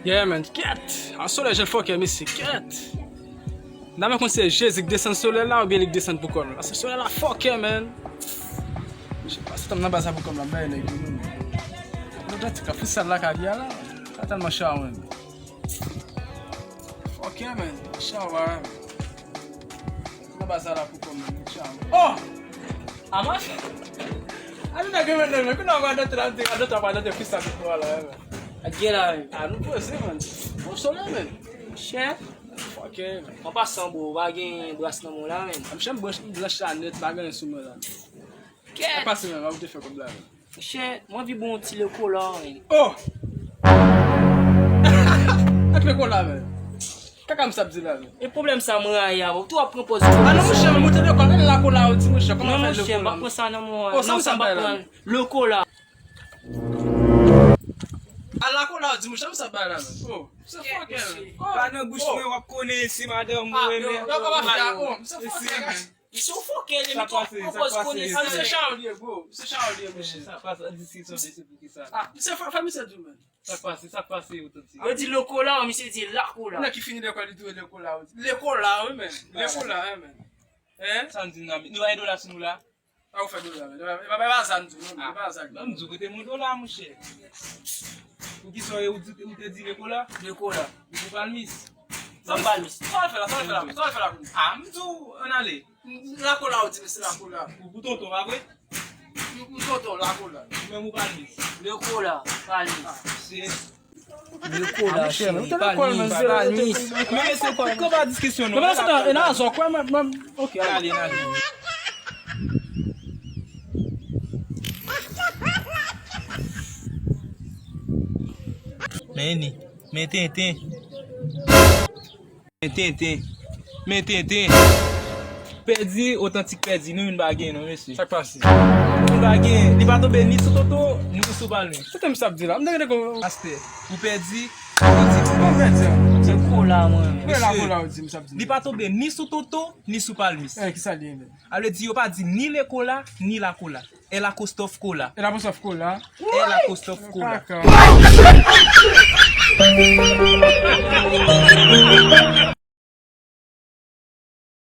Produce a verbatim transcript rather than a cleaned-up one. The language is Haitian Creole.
Yeah, man, kèt! A solèy jan fòkè, mesye, kèt! N a konn se Jezi k desann solèy la oubyen li k desann pou kò l. Paske solèy la fòkè, man! Mesye, pase tanm nan ba sa pou kò m la, bay nèg yo, man. Otantik la, freestyle la ka di a la. Sa tèlman chaw, man. Fòkè, man. Chaw, man. Nan ba sa la pou kò m, man. Chaw. Oh! Aman? A nou nèg yo, man, men. Kou nan gwa dòt la, dòt la pa dòt freestyle pou la, man. A gen la, men. A nou poze, man. Bon solèy, man. Chè. Ok. An pasan, bro, ou pa gen bras nan men w la, men. An, m chè m blanch, m blanch la nèt, pa gen anyen sou mwen la. Kèt! Sa pase, men, ou te fè kòb la, men. Chè, mwen anvi bon ti lekola, men. Oh! Ak lekola, men. Kaka m sa ap di la, men. E pwoblèm sa mwen rayi avè w. Tou w ap pran pòz. A non, monchè, men, monte lekòl, men lakola ou di, monchè, kòman fè lekola? Oh, sa m pa pran. Lekola. A lakola ou di, monchè, men sa bay la, men. Oh, se fòkè, men. Oh, pa nan bouch mwen, w ap konnen se madanm ou renmen. Yo, yo, yo, yo, oh, se fòkè, men. Misye fòkè, li, men tou pran pòz konesans. Ah, misye chaw li ye, bro. Misye chaw li ye, monchè. Sa pase, diskisyon de se pou ki sa. Ah, misye fè, fè misye di w, men. Sa pase, sa pase, otantik. Yo di lekola, misye di lakola. Nèg ki fini lekòl, li tou lekola, wi. Lekola, wi, men. Lekola, wi, men. Hein? Sa n di nan, nou bay dola sou nou la? A ou fè dola, men. E pa, e pa sa n di, non, e pa sa n di. Ban m di w kote mwen dola, monchè. Poukisa ou di, ou te di lekola? Lekola. Ou pou palmis? Sa w palmis? Sa w fè la, sa w fè la, sa w fè la, kounye a? Ah, m di w, ann ale. Lakola ou di, men se lakola. Ou pou tonton, pa vre? M, m tonton, lakola. Ou menm ou palmis? Lekola, palmis. Ah, se Lekola, cheri, palmis, palmis. Men mesye, konba diskisyon nou. Men sa, e nan azò, kwè mwen, mwen, ok, ale, ale. Men ni, men tenten. Men tenten. Men tenten. Pèdi, otantik pèdi. Nou youn pa gen non, mesye. Sa k pase? Nou youn pa gen. Li pa tonbe ni sou Toto, ni sou Palmis. Tenten m sa ap di la. M tande kon. Pastè, ou pèdi, ou di. Bon, pèdi. Se kola, mwen. Mesye, kola, ou di, m sa ap di. Li pa tonbe ni sou Toto, ni sou Palmis. Eh, ki sa li ye, men? A vle di, yo pa di ni lekola, ni lakola. El apostrophe kola. El apostrophe kola. El apostrophe kola. Kaka.